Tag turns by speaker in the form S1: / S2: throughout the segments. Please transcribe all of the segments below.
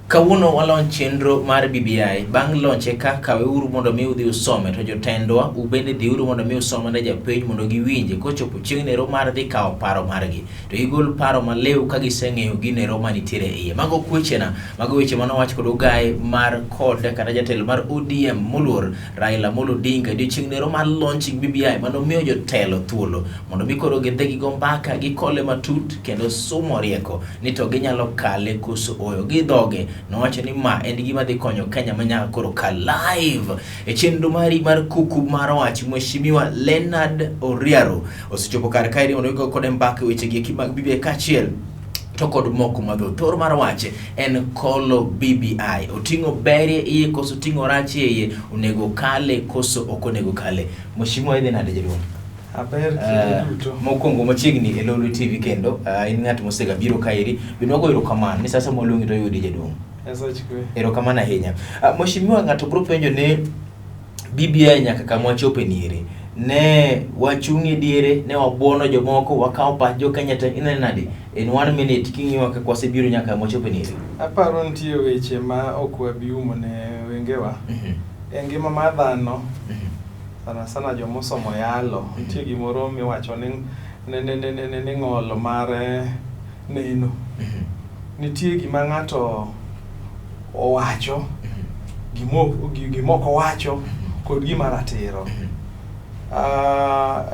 S1: Kawuono walaunch chenro mar BBI. Bang' launche ka kaweuru mondo mi udhi usome to jotendwa ubende dhiuru mondo mi usome ne japiny mondo giwinje kochopo chieng' nero mar dhi kawo paro margi to gigol paro maliw ka giseng'eyo ginero manitiere e iye. Mago kwechena, mago weche manowach kod ogaye mar kod kata jatelo mar ODM moluor Raila Amolo Odinga odiochieng' nero mar launching BBI manomiyo jotelo thuolo mondo mi koro gidhi gigo mbaka gikole matut kendo sumo rieko ni to ginyalo kale koso oyo. Gi dhoge nowacho ni ma en gima dhi konyo Kenya ma nyaka koro ka live e chenro mari mar kuku mar wach. Mheshimiwa Leonard Oriaro osechopo kar kae mondo gigo kode mbaka e weche gi eki mag BBI kaachiel to kod moko mathoth. Thor mar wach en kolo BBI. Oting'o ber e iye koso oting'o rach e iye, onego kale koso ok onego kale. Mheshimiwa idhi nade jaduong'?
S2: Aber kinde duto.
S1: Mokwongo machiegni e Lolwe TV kendo in ng'at mosega biro kaeri bende wago erokamano ni sasa mwaluongi to yudi jaduong'.
S2: Nyasach kwe.
S1: Erokamano ahinya. Mheshimiwa ng'ato biro penjo ni BBI nyaka kama wachope niere. Ne wachung' e diere, ne wabuono jomoko, wakawo pach jo Kenya te, ineno nade? In one minute king'iyo kaka wasebiro nyaka kama wachope niere.
S2: Aparo nitie weche ma ok wabi umo ne wengewa. E ngima mar dhano, sana sana joma osomo yalo, nitie gimoro miwacho ni ni ni ni ni ni ng'ol mar neno. Nitie gima ng'ato owacho, gima ok owacho kod gima ratiro.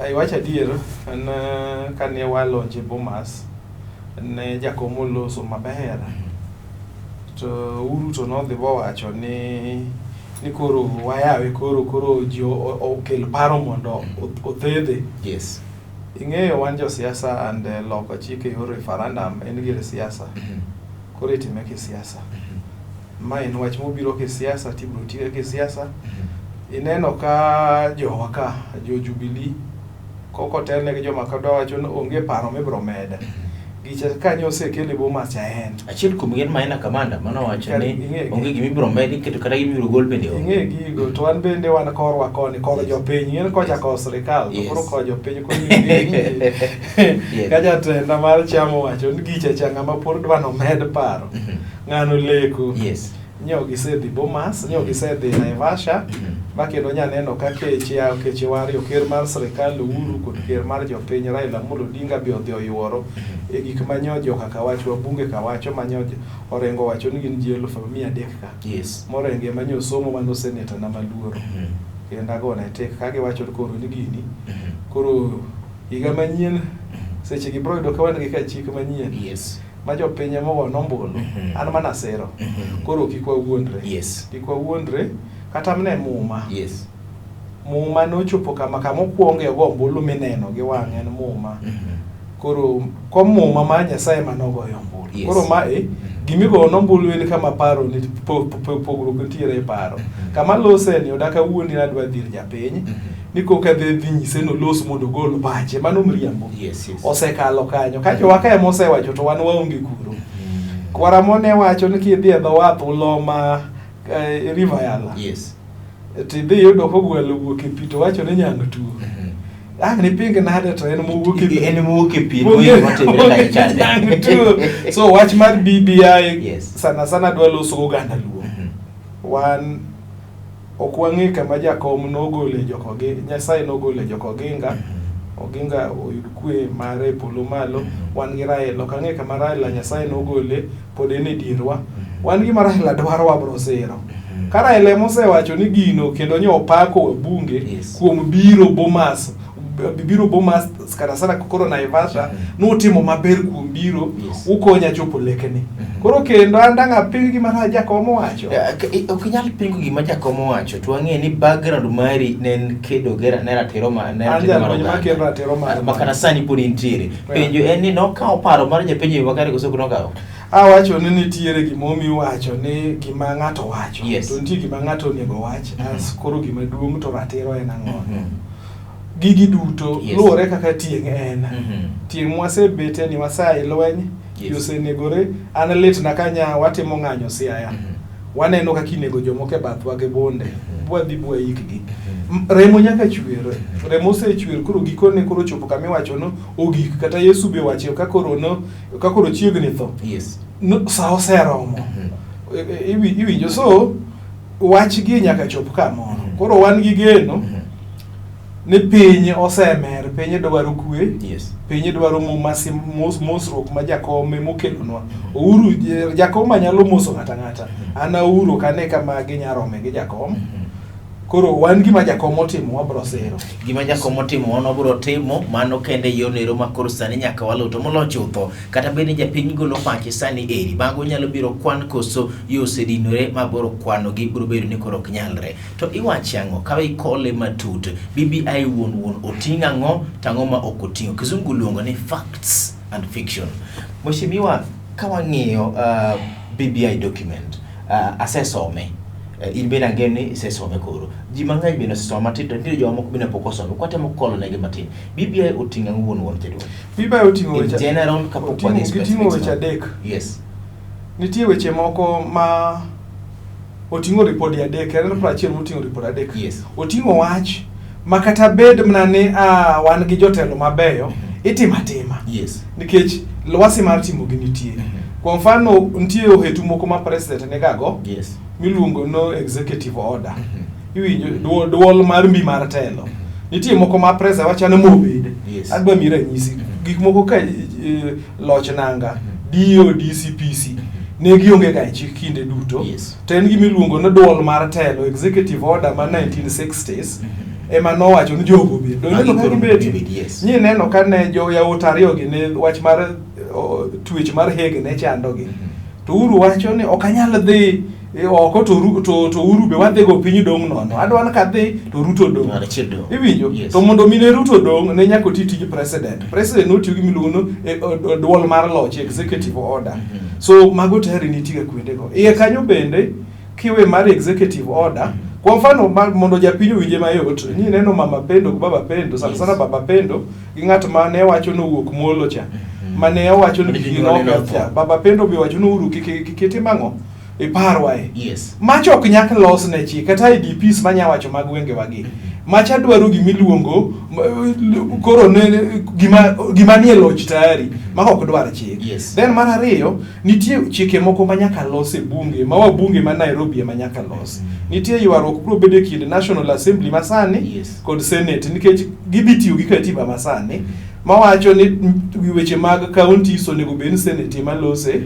S2: Iwacho adier, en kane wa launch e Bomas, ne jakom oloso maber. To Uhuru to nodhi bowacho ni koro wayawe koro koro ji okel paro mondo othedhe. Ing'eyo wan josiasa and loko chik e yor referendum en gir siasa. Koro itime kisiasa. Ma en wach mobiro kisiasa tibiro tiye kisiasa. Ineno ka jowa ka, jo Jubilee, kokotelne gi joma kadwa wacho ni onge paro mibiro med. Gicha kanyo osekel e Bomas cha en.
S1: Achiel kuom gi en Maina Kamanda manowacho ni onge gima ibiro medi keto kata gima ibiro gol bende onge.
S2: Ing'e gigo to wan bende wan korwa koni kor jopiny. Ing'e ni kocha kor sirikal to koro kor jopiny koro ka jatenda mar chama owacho ni gicha cha ng'ama pod dwa nomed paro. Ng'ano leko. Nyo gisedhi Bomas, nyo gisedhi Naivasha, ma kendo nya neno ka keche keche wario ker mar sirikal Uhuru kod ker mar jopiny Raila Amolo Odinga be odhi oyuoro e gik ma nyo joka kawacho wabunge kawacho ma nyo Orengo wacho ni gin ji 300,000 ka. Morengo ema nyo somo mano seneta na maluoro. Kendo agone tik ka giwacho koro ni gini koro higa manyien seche gi bro yudo ka wan gi ka chik manyien. Ma jopiny ema ogono ombulu, an mana siro. Koro kik wawuondre. Kik wawuondre kata mne muma. Muma nochopo kama kama okwonge ogo ombulu mineno gi wang' en muma. Koro ko muma ma Nyasaye ma nogoyo ombulu. Koro ma e gimigono ombulu en kama paro ni pogruok nitiere e paro. Kama lose ni odak awuondi ni adwa dhir japiny. Ni koka dhi nyise ni olos mondo ogol pache, mano mriambo. Osekalo kanyo. Ka jowa ka ema osewacho to wan waonge kuro. Kwara mone wacho ni kidhi e dho wath Uloma River Yala. Tidhi yudo kogwelo wuok e pi to wacho ni nyang' tuo. Ang' niping nade to en mowuok e pi.
S1: En mowuok e pi.
S2: Nyang' tuo. So wach mar BBI sana sana dwa loso oganda Luo. Wan ok wang'e kama jakom nogole jokogi, Nyasaye nogole jokoginga. Oginga oyud kwe mare e polo malo. Wan gi Raila, ok ang'e kama Raila Nyasaye nogole, pod en e dierwa. Wan gima Raila dwaro wabro siro. Ka Raila ema osewacho ni gino kendo nyo opako wabunge kuom biro Bomas, biro Bomas kata sana koro Naivasha, nutimo maber kuom biro, ukonya chopo lekene. Koro kendo an dang' aping gima jakom owacho.
S1: Ok inyal pingo gima jakom owacho to wang'e ni background mari ne en kedo gi ne ratiro ma ne ratiro mar oganda.
S2: Ratiro mar
S1: ma kata sani pod intiere. Penjo en ni nokawo paro mar japiny e yo makare koso ok nokawo?
S2: Awacho ni nitiere gimomiyo iwacho ni gima ng'ato wacho. To nitie gima ng'ato onego wach as koro gima duong' to ratiro en ang'o. Gigi duto luwore kaka tieng' en. Tieng' mwasebete ni wasea e lweny, ji osenegore, an litna ka nya watimo ng'anyo Siaya. Waneno kaka inego jomoko e bathwa gi bunde, bwadhi bwaikgi. Remo nyaka chwer, remo osechwer koro gikone koro ochopo kama iwacho no ogik. Kata Yesu be owacho ka koro no, ka koro chiegni tho. No, sa oseromo. Iwinjo so wach gi nyaka chop kamoro. Koro wan gi geno ni piny osemer, piny dwaro kwe, piny dwaro mosruok ma Jakom emokelonwa. Uhuru Jakom nyalo moso ng'ata ng'ata. An Uhuru ok ane kama ginya rome gi Jakom. Koro wan gima Jakom otimo wabro siro.
S1: Gima Jakom otimo wan wabro timo mano kende yorno ma koro sani nyaka waluw to moloyo chutho kata bed ni japiny golo pache sani eri mago nyalo biro kwan koso yo osedinore ma boro kwano gi biro bedo ni koro ok nyalre. To iwacho ang'o ka ikole matut BBI wuon wuon oting'o ang'o to ang'o ma ok oting'o? Kizungu luongo ni facts and fiction. Mheshimiwa, ka wang'iyo BBI document, asesome. In bende ang'eyo ni isesome koro. Ji mang'eny bende osesome matin to nitie joma moko bende pok osome. Kwatemo kolo negi matin. BBI oting'o ang'o wuon wuon jaduong'?
S2: BBI oting'o
S1: In general kapok wadhi
S2: giting'o weche adek. Nitie weche moko ma oting'o ripodi adek, en 91 moting'o ripodi adek. Oting'o wach ma kata bed mana ni wan gi jotelo mabeyo, itimo atima. Nikech lwasi mar timo gi nitie. Kwa mfano nitie ohetu moko ma president nigago miluongo no executive order. Iwinjo duol mar mbi mar telo. Nitie moko ma president wacho ni mobede. Adwa mi ranyisi. Gik moko ka loch nanga, DO, DCPC, ne gionge ga e chik kinde duto. To en gima iluongo ni duol mar telo, executive order ma 1960s, ema nowacho ni jogo obed. Doneno ka gibet. Nyi neno ka ne jo yawuot ariyo gi ne wach mar twech mar Hague ne chandogi. To Uhuru wacho ni ok anyal dhi oko to Uhuru be wadhi go piny dong' nono. Adwa ni kadhi to Ruto dong'. Iwinjo? To mondo mi ne Ruto dong' ne nyaka oti tij president. President notiyo gi miluongo ni duol mar loch, executive order. So mago tayari nitie kuondego. Iye kanyo bende kiwe mar executive order, kwa mfano mondo japiny owinje mayot, ni neno Mama Pendo gi Baba Pendo, sana sana Baba Pendo gi ng'at ma ne wacho ni owuok Molo cha, mane owacho ni gigi noketh cha. Baba Pendo be wacho ni Uhuru kik itim ang'o? Iparwa e. Macha ok nyak los ne chik, kata IDPs manya wacho mag gwengewa gi. Macha dwaro gimiluongo koro ne gima nie loch tayari, ma ok dwar chik. Then mar ariyo, nitie chike moko ma nyaka los e bunge, ma wabunge ma Nairobi ema nyaka los. Nitie ywaruok biro bedo e kind National Assembly masani kod Senate, nikech gidhi tiyo gi katiba masani mawacho ni weche mag counties onego bed ni Senate ema lose.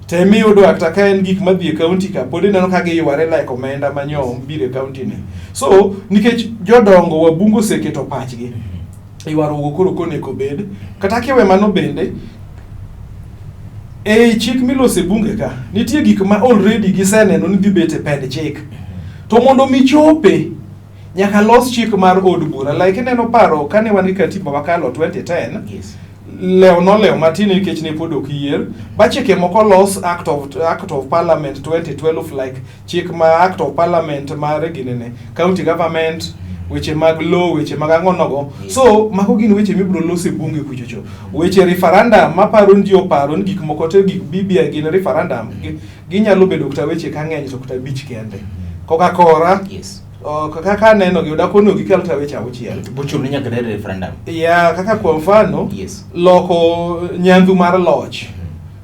S2: Tem iyudo kata ka en gik madhi e county ka, pod ineno ka giyware like omenda manyo biro e county ni. So, nikech jodongo wabunge oseketo pachgi, ywaruok koro konego bed. Kata kiwe mano bende, ei chik miloso e bunge ka, nitie gik ma already giseneno ni dhi bet e pend chik. To mondo mi chope, nyaka los chik mar od bura. Like ineno paro kane wan gi katiba makalo 2010, Leo nolewo matin nikech ne pod ok yier. Ba chike moko los Act of Parliament 2012, like chik ma Act of Parliament mar ginene county government, weche mag law, weche mag ang'o nogo. So mago gin weche mibiro los e bunge kuchocho. Weche referendum maparo ni ji oparo ni gik moko te gik BBI gin referendum, ginyalo bedo kata weche ka ng'eny to kata abich kende. Koka kora, kaka aneno gi odak onego gikel kata weche auchiel.
S1: Bochuno ni nyaka der referendum.
S2: Ya, kaka kwa mfano, loko nyandhu mar loch.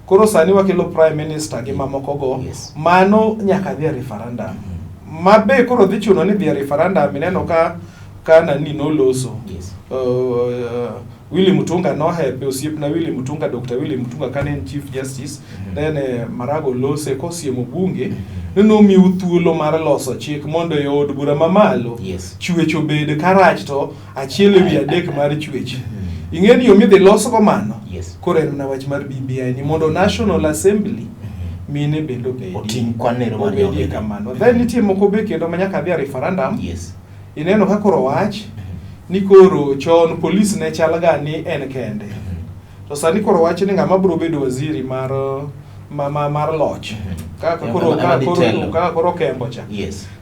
S2: Koro sani wakelo prime minister gi mamoko go. Mano nyaka dhi e referendum. Ma be koro dhi chuno ni dhi e referendum, ineno ka nani noloso. Willy Mutunga nohepe, osiepna Willy Mutunga, Dr. Willy Mutunga kane en Chief Justice, then Marago lose kosiemo bunge ni nomiu thuolo mar loso chik mondo e od bura mamalo chwech obed karach to 1/3 mar chwech. Ing'e ni yo midhi losgo mano, koro en mana wach mar BBI ni mondo National Assembly mine bende obedi.
S1: Oting' kwan nero mar
S2: Obedie
S1: jomine.
S2: kamano. Then nitie moko be kendo ma nyaka dhi e referendum. Ineno ka koro wach ni koro chon polis ne chal ga ni en kende. To sani koro wach ni ng'ama biro bedo waziri mar loch. Kaka koro
S1: Ema
S2: kaka
S1: dhi
S2: koro
S1: telo.
S2: kaka koro Kembo cha.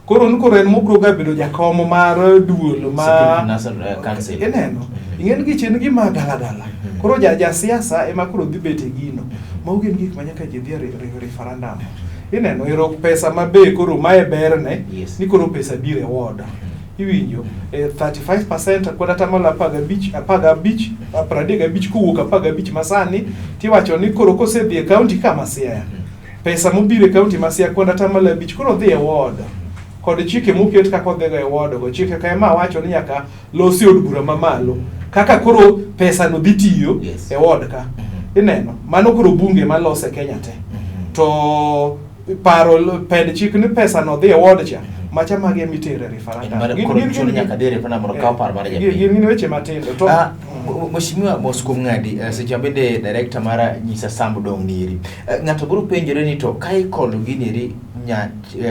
S2: Koro ni koro en mobiro ga bedo jakom mar duol ma
S1: Security National Council.
S2: Ineno. Ing'e ni gichi en gima galagala. Koro ja siasa ema koro dhi bet e gino. Mago gin gik ma nyaka ji dhi e referendum. Ineno ero pesa ma be koro mae berne ni koro pesa biro e ward. Iwinjo 35% kod atamalo 15, 15, 35 kowuok 15 masani tiwacho ni koro kosedhi e county kama Siaya. Pesa mobiro e kaunti ma Siaya kuond atamalo abich koro dhi e ward kod chike moket kaka odhigo e ward go. Chike ka ema wacho ni nyaka losi od bura mamalo kaka koro pesa no dhi tiyo
S1: Yes.
S2: e ward ka. Ineno, mano koro bunge malose Kenya te. To paro pend chik ni pesa no dhi e ward cha, macha magi ema itere
S1: En
S2: referendum.
S1: mar- koro chuno nyaka dhi e referendum mondo okaw paro mar japiny.
S2: Gin weche matindo. To
S1: Ah, Mheshimiwa mos kuom ng'adi, seche ma bende director mara nyisa Sambo dong' nieri. Ng'ato biro penjore ni to ka ikolo gini eri nya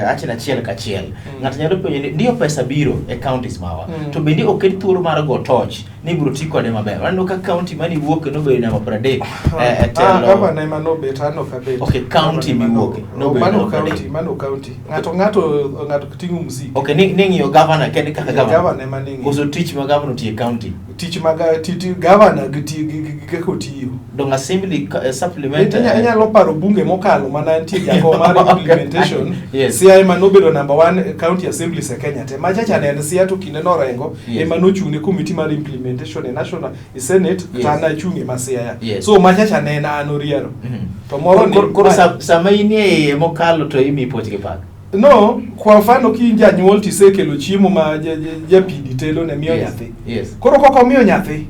S1: achiel achiel kachiel. Ng'ato nyalo penjo ni ndiyo pesa biro e counties mawa. To bende oket thuolo mar go torch ni ibiro ti kode maber. Waneno ka county mane iwuoke nobedo namba 30 e
S2: Ah,
S1: telo.
S2: gavana ema nobet, an ok abet.
S1: Okay, county
S2: Gavana ema
S1: miwuoke, nobedo
S2: Mano
S1: namba
S2: county,
S1: 30.
S2: mano county. Ng'ato ng'ato ng'ato ting'o mzigo.
S1: Okay, ni ng'iyo gavana kende kaka
S2: Yeah,
S1: gavana.
S2: gavana ema ne ng'iyo.
S1: Koso tich ma gavana otiyo e county.
S2: Tich mag ti gavana gi ti gi kaka otiyo.
S1: Dong assembly supplement.
S2: Inyalo paro bunge mokalo mana nitie jakom mar implementation.
S1: Yes.
S2: Siaya ema nobedo number 1 county assemblies e Kenya te. Macha cha ne en Siaya to kinde norengo
S1: Yes.
S2: ema nochung' ne committee mar implementation e national e senate
S1: Yes.
S2: to an achung' e ma Siaya.
S1: Yes.
S2: So macha cha ne en an Oriero. To moro ni
S1: Koro sama in e iye mokalo to imiyi puoch gi pak.
S2: No, kwa mfano ki in janyuol tisekelo chiemo ma japidi telo ne miyo
S1: Yes,
S2: nyathi.
S1: yes.
S2: Koro kok omiyo nyathi,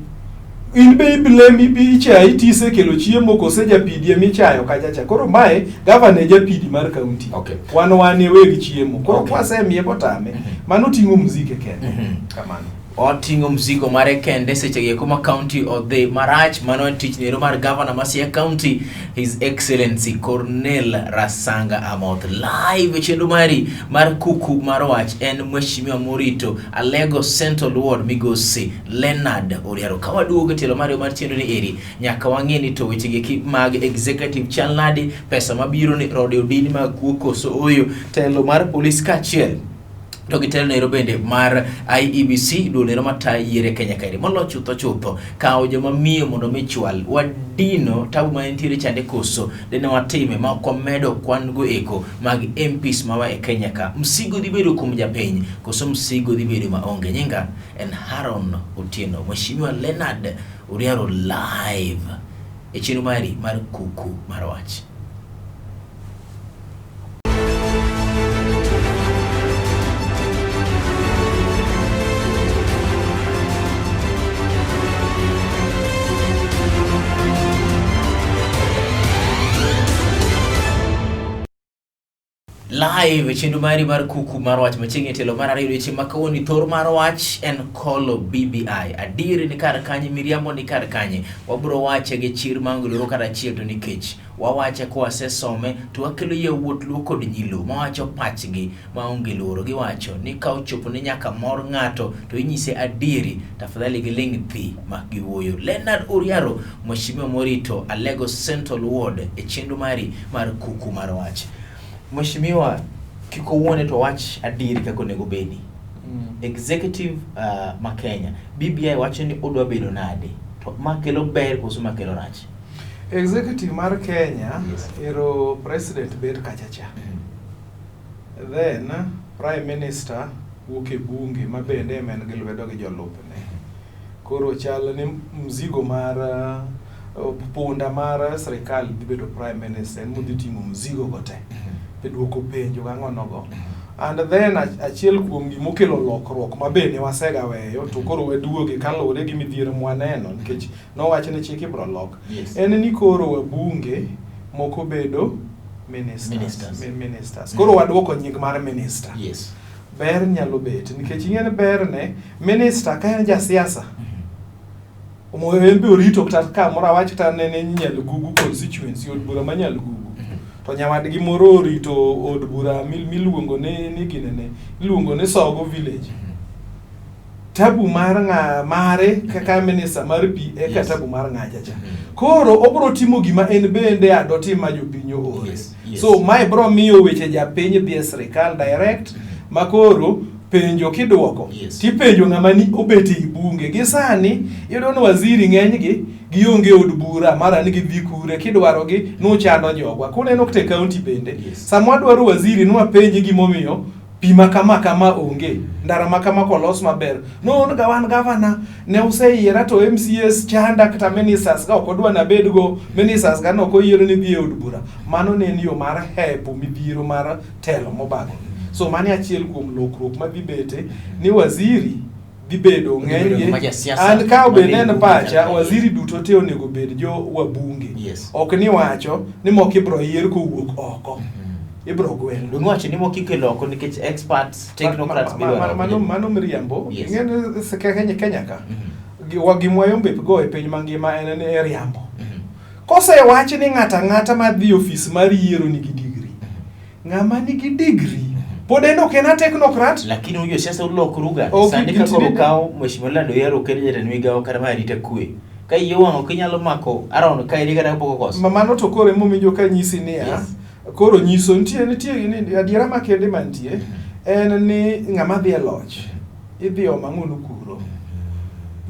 S2: in be iblame ibi ichayi tisekelo chiemo kose japidi ema ichayo kacha cha. Koro mae gavana e japidi mar kaunti.
S1: Okay.
S2: Wan e weg chiemo. Koro
S1: Okay.
S2: kwasemiye botame, mano ting'o mzike kende. Kamano.
S1: Oting'o mzigo mare kende seche gi eko ma county odhi marach. Mano en tich nero mar gavana ma Siaya County, His Excellency Cornel Rasanga Amoth. Live e chenro mari mar kuku mar wach en Mheshimiwa Morito Alego Central Ward Migosi Leonard Oriaro. Ka waduogo e tielo mar mar chenro ni eri, nyaka wang'e ni to weche gi eki mag executive chal nadi, pesa mabiro ni rode odin mag kuo koso oyo, telo mar polis kaachiel to gi telo nero bende mar IEBC, duol nero matayo yiero e Kenya kaeri. Molo chutho chutho, kawo joma miyo mondo mi chwal wadino tabu ma nitiere chande koso dine watime ma ok wamedo kwan go eko mag MPs mawa e Kenya ka. Msigo dhi bedo kuom japiny koso msigo dhi bedo maonge. Nyinga en Haron Otieno. Mheshimiwa Leonard Oriaro live e chenro mari mar kuku mar wach. Live e chenro mari mar kuku mar wach machiegni e tielo mar ariyo odiechieng' ma kawuono thor mar wach en kolo BBI. Adieri ni kar kanye, miriambo ni kar kanye. Wabiro wache gi chir maonge luoro kata achiel to nikech wawache ka wasesome to wakelo yawuot Luo kod nyi Luo mawacho pachgi maonge luoro. Giwacho ni ka ochopo ni nyaka mor ng'ato to inyise adieri, tafadhali giling' thi mak giwuoyo. Leonard Oriaro, Mheshimiwa Morito, Alego Central Ward e chenro mari mar kuku mar wach. Mheshimiwa, kik owuone to wach adieri kaka onego bedi. Executive ma Kenya, BBI wacho ni odwa bedo nade? To ma kelo ber koso ma kelo rach?
S2: Executive mar Kenya,
S1: Yes.
S2: ero president bet kacha cha. Then prime minister wuok e bunge ma bende ema en gi lwedo gi jolupne. Koro chal ni mzigo mar punda mar sirikal dhi bedo prime minister en modhi ting'o mzigo go te. E duoko penjo gang'o nogo. And then achiel kuom gimokelo lokruok ma be ne wasega weyo to koro waduoge kaluwore gi midhiero mwaneno nikech nowach ni chik ibro lok.
S1: Yes.
S2: En ni koro wabunge moko bedo ministers.
S1: Ministers.
S2: Ministers. Koro waduoko nying mar minister.
S1: Yes.
S2: Ber nyalo bet nikech ing'e ni berne minister ka en jasiasa omoyo en be orito kata kamoro awach kata ne ne Nyalgugu constituency od bura ma Nyalgugu to nyawadgi moro orito od bura miluongo ni ginene iluongo ni Sogo village tabu mar ng'a mare kaka minister mar pi eka
S1: Yes.
S2: tabu mar ng'acha cha koro obro timo gima en bende adotim ma jopiny oore.
S1: Yes, yes.
S2: So mae bro miyo weche japiny dhi e sirikal direct ma koro penjo kiduoko
S1: Yes.
S2: tipenjo ng'ama ni obet ei bunge gi sani iyudo ni waziri ng'enygi gionge od bura mara ni gidhi kure kidwarogi nuchando jogwa kuneno kata e county bende
S1: Yes.
S2: sama wadwaro waziri nwapenje gimomiyo Pi ma kama kama onge, ndara ma kama kolos maber. No ga wan gavana ne useyiera to MCAs chanda kata ministers ga ok odwa nabedgo, ministers ga nok oyiero ni dhi e od bura. Mano ne en yo mar hepo midhiero mar telo mobago. So mano e achiel kuom lokruok madhi bete ni waziri dhi bedo
S1: Dhi bedo
S2: ng'enygi.
S1: ma jasiasa
S2: An ka
S1: madhi
S2: obed en
S1: bunge
S2: pacha,
S1: kata-
S2: waziri duto te onego bed jo wabunge.
S1: Yes.
S2: Ok ni wacho ni moko ibro yier kowuok oko. Ibro gwel.
S1: Donge wacho ni moko ikelo oko nikech experts, technocrats biro
S2: Mano mano miriambo.
S1: Yes.
S2: Ing'e ni Kenya Kenya ka.
S1: Mhm.
S2: Gimwayombe go e piny mangima en ni e riambo.
S1: Mhm.
S2: Kosewach ni ng'ato ang'ata madhi e ofis mar yiero nigi degree. Ng'ama nigi degree pod en ok en a technocrat.
S1: Lakini unajua siasa ulokruga.
S2: Ok,
S1: Sani ka koro
S2: gitinde-
S1: kaw Mheshimiwa Lando Yaro okel jatend migawo kata mar arita kwe. Ka iye wang' ok inyalo mako Aaron ka eri kata kapok okoso.
S2: Ma mano to koro emomiyo kanyisi niya,
S1: Yes.
S2: koro nyiso nitie nitie ni adiera makende mantie en ni ng'ama dhi e loch idhi omo ang'ono kuro.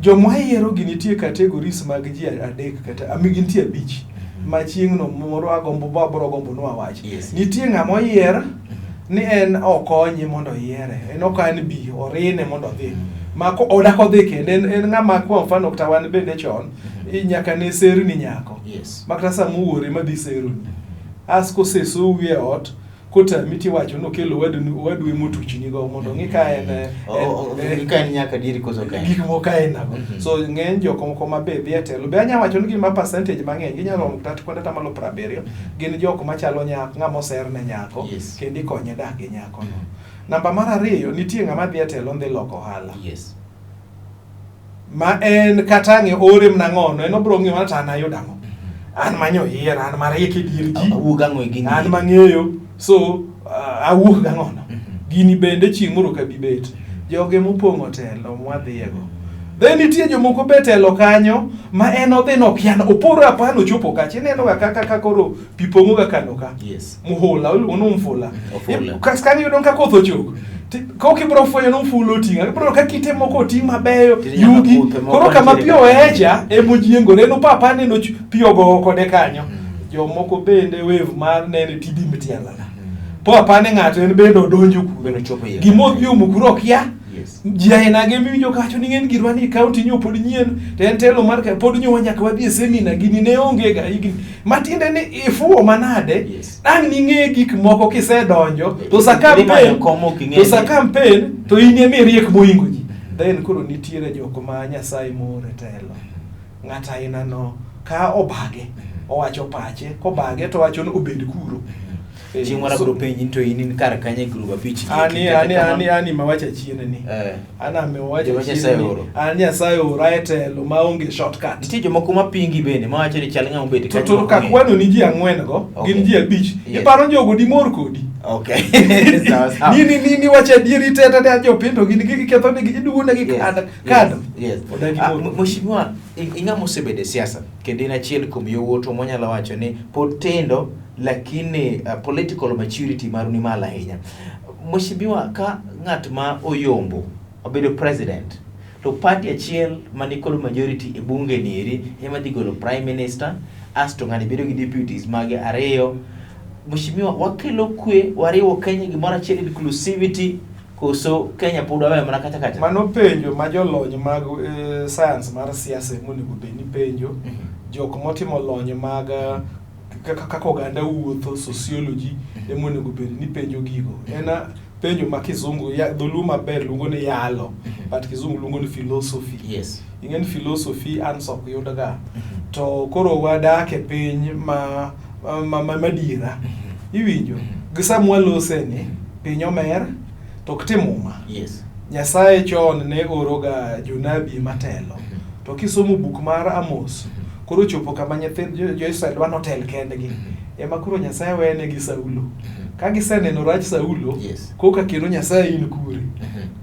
S2: Joma yiero gi nitie categories mag ji adek kata ami gintie abich ma chieng'no moro agombo abro gombo ni wawach.
S1: Yes.
S2: Nitie ng'ama oyier ni en okonye mondo oyiere, en ok an bi orine mondo odhi. Ma ko odak odhi kende en ng'ama kwa mfano kata wan bende chon nyaka ne serni nyako.
S1: Yes.
S2: Makata sama owuore madhi seroni. As kosesowi e ot, kotami tiwacho ni okel owadu owadu emotuchnigo mondo ong'i ka en
S1: Ka en nyaka adieri koso ok en.
S2: gik moko ainago.
S1: Mhm.
S2: So ng'eny jok moko ma be dhi e telo be anya wacho ni gin ma percentage mang'eny ginyalo romo kata kuonde atamalo 70 gin jok machalo nyako ng'ama oserne nyako
S1: Yes.
S2: kendo ikonye dak gi nyakono. Namba mar ariyo nitie ng'ama dhi e telo dhi loko ohala.
S1: Yes.
S2: Ma en kata ang' ore mana ng'ono en obiro ng'iyo mana to an ayudo ang'o. An manyo yier, an mariek e dier ji.
S1: Awuok ang'o e gini?
S2: An mang'eyo so awuok gang'ono.
S1: Mhm.
S2: Gini bende chieng' moro ok abi bet. Joge mopong'o telo mwadhiyego. Then nitie jomoko be telo kanyo ma en odhi nokia oporo aparo ochopo kacha ineno ga kaka ka koro pi pong'o ga kano ka.
S1: Yes.
S2: Muhula iluongo ni mfula.
S1: Ofula.
S2: Kas kanyo iyudo ka koth ochok. Kok ibiro fwenyo ni mfula oting'o. Ibiro ka kite moko oting' mabeyo,
S1: Tinde nyaka
S2: yugi.
S1: kuthe moko
S2: Koro kama pi
S1: nitiere
S2: oecha emojiengore en opapa neno pi ogowo kode kanyo.
S1: Mm.
S2: Jomoko bende wave mar nene tidi mtialala. Po apane ng'ato en bende odonjo kuro.
S1: Bende ochopo iye.
S2: Gima odhi omo kuro okia.
S1: Yes.
S2: Ji aina gi miwinjo kawacho ni ng'eny girwa ni kaunti nyo pod nyien to en telo mar ka pod nyo nyaka wadhi e semina gini ne onge ga higni matiende ni ifuwo manade
S1: Yes.
S2: dang' ning'e gik moko kisedonjo to sa
S1: Idhi manyo
S2: campaign
S1: kom ok ing'e
S2: to sa
S1: ni-
S2: campaign to in ema iriek mohingo ji then koro nitiere jok ma Nyasaye moore telo ng'at aina no ka obage owacho pache kobage to owacho ni obed kuro Eh,
S1: Chieng' moro abiro penji ni to in in kar kanye e grup abich gi
S2: ani
S1: kata
S2: ani
S1: kamano-
S2: ani ani mawacho achien ni
S1: Eh.
S2: an ame wacho
S1: Joma
S2: achien
S1: Nyasaye
S2: ni
S1: ooro.
S2: an Nyasaye oora e telo maonge shortcut
S1: Nitie jomoko mapingi bende mawacho ni chal ng'ama obet
S2: to
S1: kanyo
S2: to
S1: ma ok
S2: ka
S1: ong'eyo.
S2: kwano ni ji ang'wen go
S1: Okay.
S2: gin ji abich
S1: Yes.
S2: iparo jogo dimor kodi
S1: Okay. Sawa sawa.
S2: ni ni ni ni wacho adieri te te te jopiny to gin giketho negi iduogo negi
S1: Yes,
S2: kado
S1: yes,
S2: kado
S1: yes.
S2: Odagi
S1: Ah,
S2: mor.
S1: Mheshimiwa, ing'ama osebedo e siasa kendo in achiel kuom yowuotwa mwanyalo wacho ni pod tindo lakini political maturity maru ni malo ahinya. Mheshimiwa, ka ng'at ma oyombo obedo president to party achiel mani kod majority e bunge ni eri ema dhi golo prime minister asto ng'ani bedo gi deputies mage ariyo. Mheshimiwa, wakelo kwe, wariwo Kenya gimoro achiel inclusivity koso Kenya pod waweyo mana kacha kacha?
S2: Mano penjo ma jolony mag science mar siasa ema onego bed ni penjo. Jok motimo lony mag kaka oganda wuotho, sociology ema onego bed ni penjo gigo. En penjo ma kizungu, dholuo maber luongo ni yalo, but kizungu luongo ni philosophy.
S1: Yes.
S2: Ing'e ni philosophy answer ok yudga. To koro wadak e piny ma madiera. Iwinjo? Gi sama walose ni, piny omer, to ok tim muma.
S1: Yes.
S2: Nyasaye chon ne oroga jonabi matelo. To kisomo buk mar Amos, koro chopo kama nyithind jo-Israel dwa notel kendgi. Ema koro Nyasaye wene gi Saulo. Ka giseneno rach Saulo,
S1: Yes.
S2: koka kendo Nyasaye in kure.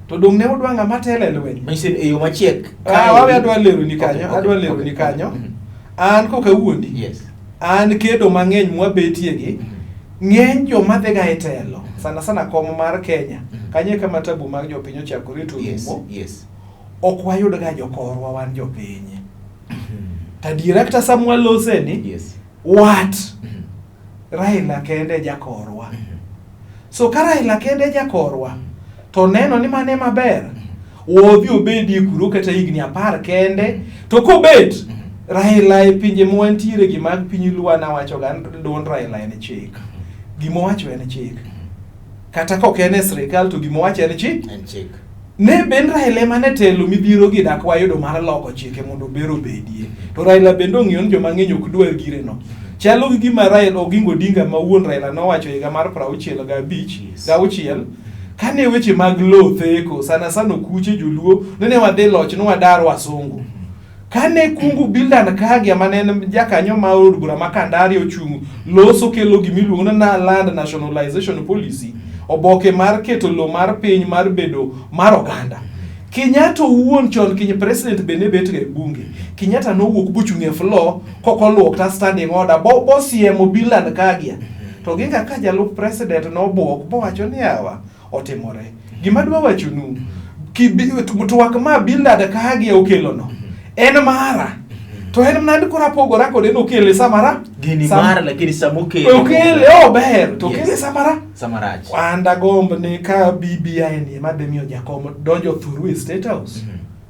S2: To dong' ne udwa ng'ama telo e lweny.
S1: Manyiso ni e yo machiek.
S2: Ah, wawe adwa leroni kanyo,
S1: Okay, okay,
S2: adwa leroni
S1: okay.
S2: kanyo. An koka awuondi,
S1: Yes.
S2: an kedo mang'eny mwabetie gi, ng'eny joma dhiga e telo, sana sana kom mar Kenya, kanyo e kama tabu mag jopiny ochakore to
S1: Yes,
S2: rumo,
S1: yes.
S2: ok wayud ga jokorwa wan jopiny. To adiera kata sama walose ni,
S1: Yes.
S2: wat Raila kende jakorwa. So ka Raila kende jakorwa, To neno ni mane maber. Wodhi obedie kuro kata higni 10 kende. To kobet, Raila e pinje mwantiere gi mag piny Luo nawacho ga duond Raila en chik. Gimowacho en chik. Kata kok en e sirikal to gimowacho en chik.
S1: En chik.
S2: Ne ben Raila ema ne telo midhiero gi dak wayudo mar loko chike mondo ber obedie. To Raila bende ong'eyo ni joma ng'eny ok dwar gireno. Chalo gi gima Raila Oginga Odinga ma wuon Raila nowacho higa mar 65 gauchiel kane weche mag lowo theko sana sana okuche joluo nene wadhi loch ne wadar wasungu. Kane Kungu Bildan Kaggia mane en jakanyo mar od bura ma Kandari ochung' loso kelo gimiluongo ni Land Nationalization Policy, oboke mar keto lowo mar piny mar bedo mar oganda. Kenyatta owuon chon kiny president be ne bet ga e bunge. Kenyatta nowuok bochung' e floor kok oluwo kata standing order bosiemo Bildan Kaggia. To Oginga ka jalup president nobuok bowacho ni yawa otimore. Gima adwa wachonu, twak ma Bildad Kaggia okelono en mara. To en mana ni koro apogora kode nokele samara.
S1: Gini mara lakini samokele.
S2: Okele ober to okele samara.
S1: Samarach.
S2: An dagomb ni ka BBI ni ema dhi miyo jakom donjo thuru e State House.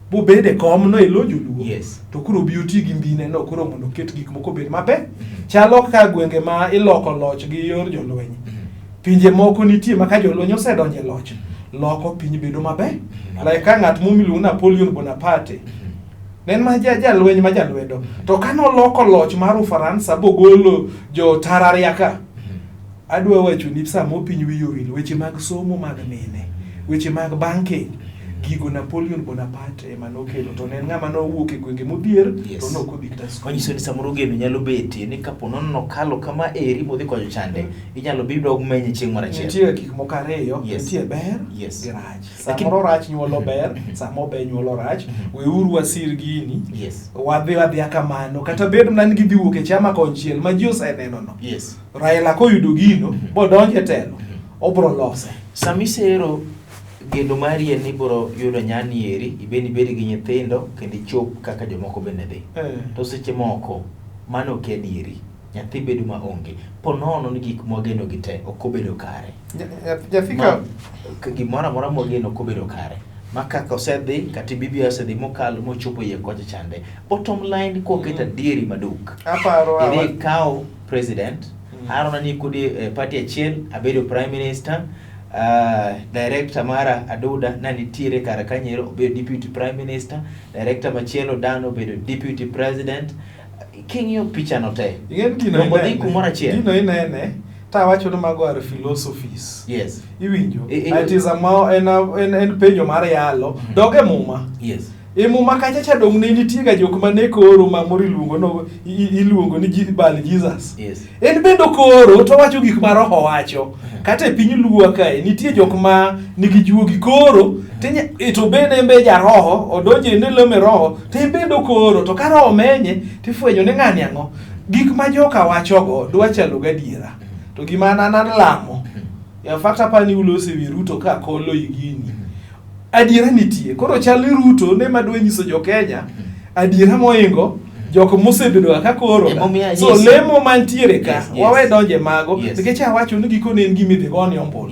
S2: Bobed e kom no e lo joluo. To koro obi oti gi mbine no koro mondo oket gik moko obed maber. Chalo ka gwenge ma iloko loch gi yor jolweny. Pinje moko nitie ma ka jolweny osedonjo e loch, loko piny bedo maber. Like ka ng'at moro miluongo Napoleon Bonaparte. Ne en ma jalweny ma jalwedo. To ka noloko loch mar Ufaransa bogolo jo tararia ka, adwa wacho ni samo piny wiye owil weche mag somo mag mine, weche mag banking, gigo Napoleon Bonaparte ema nokelo. To ne en ng'ama nowuok e gwenge modhier, to ne ok odhi kata skul.
S1: Manyiso ni samoro geno nyalo betie ni kapo nono nokalo kama eri modhi kocho chande, inyalo bi dog menye chieng' moro achiel.
S2: Nitie gik moko ariyo, nitie ber gi rach. Samoro rach nyuolo ber, samoro ber nyuolo rach. Weuru wasir gini, wadhi adhiya kamano. Kata bed mana ni gidhi wuok e chama konchiel ma ji oseneno no. Raila koyudo gino, bodonjo e telo, obro lose.
S1: Sami sero geno mari en ni ibiro yudo nyani eri, ibed ibed gi nyithindo kendo ichop kaka jomoko bende dhi. To seche moko mano ok adieri. Nyathi bedo ma onge. Po nono ni gik mwageno gi te ok obedo kare.
S2: Nyathi ka
S1: gimoro amora mwageno ok obedo kare. Ma kaka osedhi kata BBI osedhi mokalo mochopo iye kocha chande. Bottom line koket adieri maduk.
S2: Aparo
S1: Idhi ikaw president, Aaron ni kodi party achiel, abedo prime minister, director mara Aduda na nitiere kar kanyero obedo deputy prime minister, director machielo Dan obedo deputy president. King'iyo picha no te,
S2: Ing'e gino
S1: dongo dhi
S2: inene.
S1: kumoro achiel.
S2: Gino inene, tawacho ni mago are philosophies. Iwinjo? It is a ma en, en, en penjo mar yalo. Dog e muma. E muma kacha cha dong ne nitie ga jok mane koro ma moro iluongo no iluongo ni Baal Jesus. En bende okoro to wacho gik ma roho wacho. Kata e piny Luo kae nitie jok ma nigi juogi koro to bende en be jaroho odonjo ne lemo e roho to en bende okoro to ka roho menye tifwenyo ni ng'ani ang'o. Gik ma joka wachogo dwa chalo gadiera. To gima an an lamo. In fact apani uloso ewi Ruto ka kolo gini. Adiera nitie. Koro chal ni Ruto ne madwa nyiso jo Kenya adiera moingo jok mosebedo ka koro. So lemo mantiere ka wawe donje mago nikech awacho ni gikone en gima idhi gone ombulu.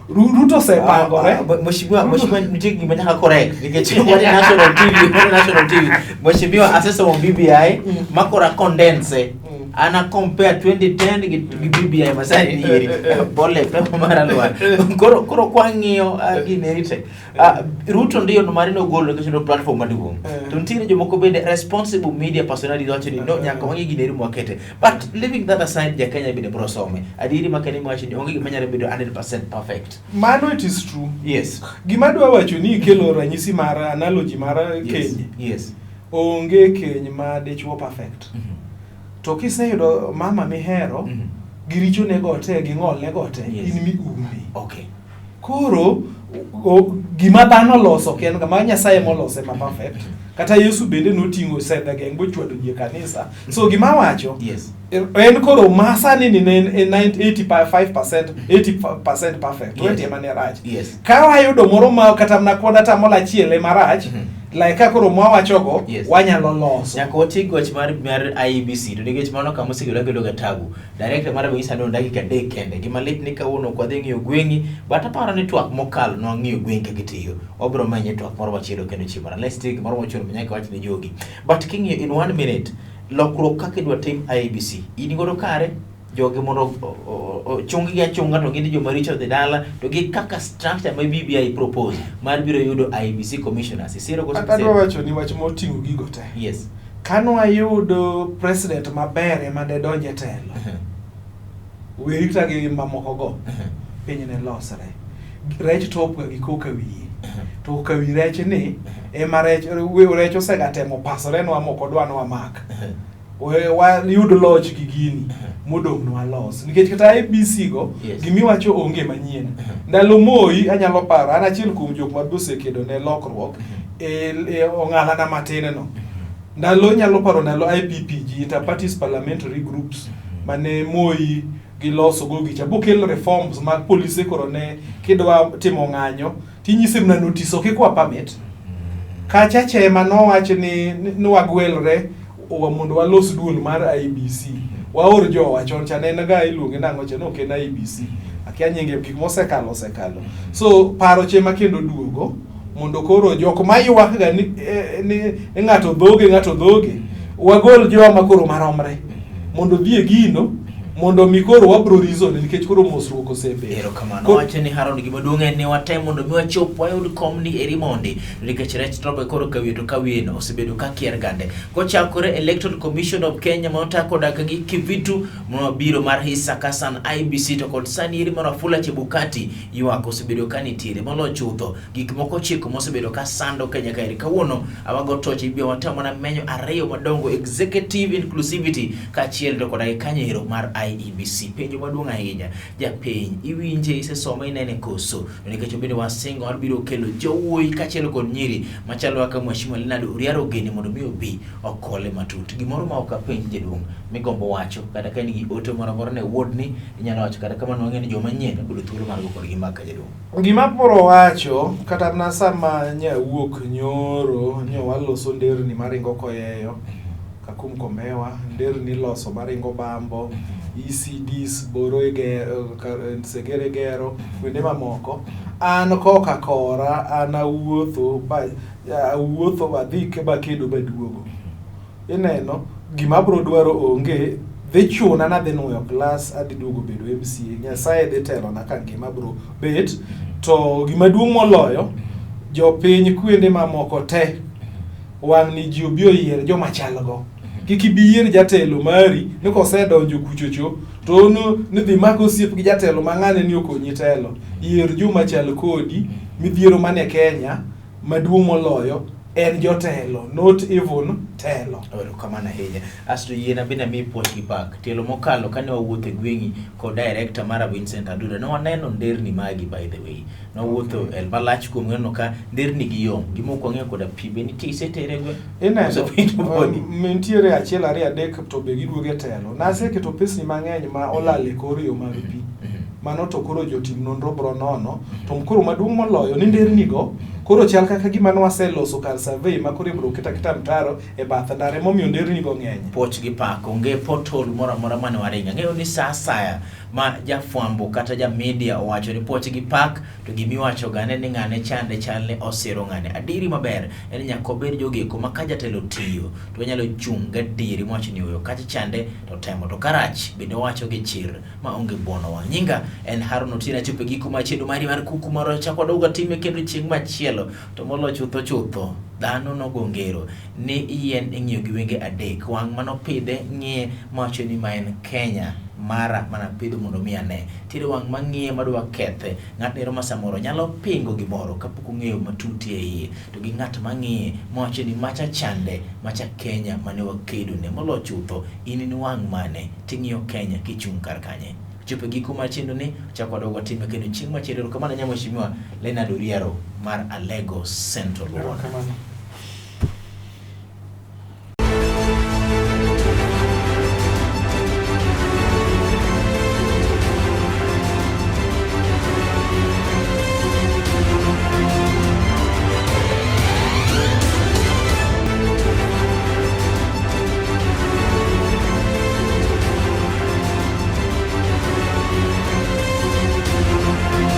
S2: Ruto osepangore.
S1: Mheshimiwa, Mheshimiwa nitie gima nyaka correct nikech wan national TV, wan national TV. Mheshimiwa asesomo BBI makora condense. Ana compare 2010 gi BBI masani ni eri. Pole pepo mar alwar. Koro koro kwang'iyo gini eri te. Ruto ndiyo no mari nogolo nikech no platform maduong'. To nitiere jomoko bende responsible media personality wacho ni no nyaka wang'i gini eri mwakete. But leaving that aside, ja Kenya bende bro some. Adieri ma Kenya wacho ni onge gima nyalo bedo 100% perfect.
S2: Mano it is true. Gima adwa wacho ni ikelo ranyisi mar analogy mar keny. Onge keny ma dichuo perfect. To kiseyudo mama mihero, gi richone go te, gi ng'olne go te, in miume. Koro gima dhano oloso ok en ma Nyasaye molose ma perfect. Kata Yesu bende noting'o sedhe geng' bochwado ji e kanisa. So gima awacho, en koro ma sani ni ne en 85%, 80% perfect, 20 ema ne rach. Ka wayudo moro ma kata mana kod atamalo achiel ema rach, Like ka koro mwawachogo
S1: Yes.
S2: wanyalo loso.
S1: Nyaka wati wach mar IEBC to nikech mano kama osebedo kedo ga tabu. Director mar Abisa no dakika 3 kende. Gima lit ni kawuono ok wadhi ng'iyo gweng'i, but aparo ni twak mokalo nwang'iyo gweng' kaka itiyo. Wabiro menye twak moro machielo kendo chieng' moro. Unless nitie gimoro mochuno ma nyaka wach ne jogi. But king'iyo in 1 minute, lokruok kaka idwa tim IEBC, in godo kare? Jogi mondo ochung gi achunga to gin joma richo dhi dala to gi kaka structure ma BBI propose mar biro yudo IEBC commissioners. Isiro koso
S2: Adwa wacho ni wach moting'o gigo te.
S1: Yes.
S2: Kanwayudo president maber ema de donj e telo, weri kata gi mamoko go, piny ne losre. Rech top ga gi koka wiye. To koka wi rech ni ema rech rech osega temo pasore nwa mok odwa ni wamak. Wayud loch gi gini modong' nwa los. Nikech kata IEBC go, gimiwacho onge manyien. Ndalo Moi anyalo paro, an achiel kuom jok ma osekedo ne lokruok e ong'ala na matin no. Ndalo nyalo paro ndalo IPPG, Inter-Parties Parliamentary Groups, mane Moi giloso go gicha. Bokel reforms mag polise koro ne kidwa timo ng'anyo, tinyise mana notice ok ikwa permit. Kacha cha ema nowach ni wagwelre mondo walos duol mar IEBC. Waor jowa chon cha ne en ga iluonge nang'o cha, ne ok en IEBC. Akia nyinge, gik mosekalo osekalo. So paro cha ema kendo duogo mondo koro jok maywak ga ni ng'ato dhoge ng'ato dhoge, wagol jowa ma koro maromre mondo odhi e gino mondo mi koro wabro reason nikech koro mosruok osebedo.
S1: Erokamano. Wacho ni Harold, gima duong' en ni watem mondo mi wachop wayud kom ni eri mondi nikech rech tobe koro kawiye to kawiye no osebedo ka kier gande. Kochakore Electoral Commission of Kenya ma otako dak gi Kivitu mabiro mar Isaac Hassan IEBC to kod sani eri mar Wafula Chebukati ywak osebedo ka nitiere moloyo chutho gik moko 9 mosebedo ka sando Kenya kaeri. Kawuono awago toch ibiro watem mana menyo 2 madongo, executive inclusivity kaachiel to koda gi kanyo mar IEBC. Penjo maduong' ahinya japiny, iwinje, isesome, inene koso? Nikech obende wasingo mar biro kelo jowuoyi kaachiel kod nyiri machalo kaka Mheshimiwa Leonard Oriaro Ogeni mondo mi obi okole matut. Gimoro ma ok apenj jaduong' migombo wacho kata ka in gi ote moro amora ne wuodni inyalo wacho, kata kamano wang'e ni joma nyien obiro thuolo mar go kodgi mbaka jaduong'.
S2: Gima abiro wacho kata mana sama nyawuok nyoro nyo waloso nderni maringo koyeyo Kakum Kombewa, nderni iloso maringo Bambo, ECDs Boro igero, Segere gero, kuonde mamoko. An koka kora, an awuotho ba awuotho adhi bakedo baduogo. Ineno, gima abiro dwaro onge, dhi chuna nadhi nuoyo klas, adhi duogo bedo MCA. Nyasaye dhi telona ka ngima biro bet. To gima duong' moloyo, jopiny kuonde mamoko te, wang' ni ji obi oyier joma chalgo. Kik ibi yier jatelo mari ni kosedonjo kuchocho to ni dhi mak osiep gi jatelo ma ng'ane ni okonyi telo. Yier joma chal kodi, midhiero mane Kenya maduong' moloyo en jotelo, not even telo.
S1: Erokamano ahinya. Asto yiena bende amiyi puoch gi pak. Tielo mokalo kane wawuotho e gweng'i kod director mara Vincent Aduda, ne waneno nderni magi by the way. Nawuotho e malach kuom neno ka nderni gi yom. Gima ok wang'eyo koda pi be nitie isetere e gweng'?
S2: Ineno, nitiere 1 2 3 to be giduogo e telo. Naseketo pesni mang'eny ma olal e kor yo mag pi. Mano to koro jotim nonro bro nono. To koro maduong' moloyo ni nderni go koro chal kaka gima ne waseloso kar survey ma koro ibro ket aketa mtaro e bath ndara emomiyo nderni go ng'eny.
S1: Puoch gi pak, onge pothole moro amora mane waringo. Ang'eyo ni sa asaya ma jafwambo kata ja media owacho ni puoch gi pak to gimiwacho gane ni ng'ane chande chalne osiro ng'ane. Adieri maber en nyaka obed jogeko ma ka jatelo tiyo to onyalo chung' gadieri mowacho ni oyo kacha chande to temo to karach bende owacho gi chir ma onge buono wang'. Nyinga en Harun Otieno, achopo e giko mar chenro mari mar kuku mar wachako wadogo time kendo chieng' machielo to moloyo chutho chutho dhano nogo ngero ni yien ing'iyo gi wenge 3, wang' manopidhe ng'iye mawacho ni ma en Kenya mara manapidho mondo mi ane. Nitiere wang' mang'iye madwa kethe, ng'atno ero ma samoro nyalo pingo gimoro kapok ong'eyo matut e iye, to gi ng'at mang'iye mawacho ni macha chande, macha Kenya mane wakedo ne. Moloyo chutho in in wang' mane ting'iyo Kenya kichung' kar kanye? Chopo e giko mar chenro ni, chako wadogo watime kendo chieng' machielo. Erokamano ahinya Mheshimiwa Leonard Oriaro mar Alego Central Ward.
S2: Erokamano.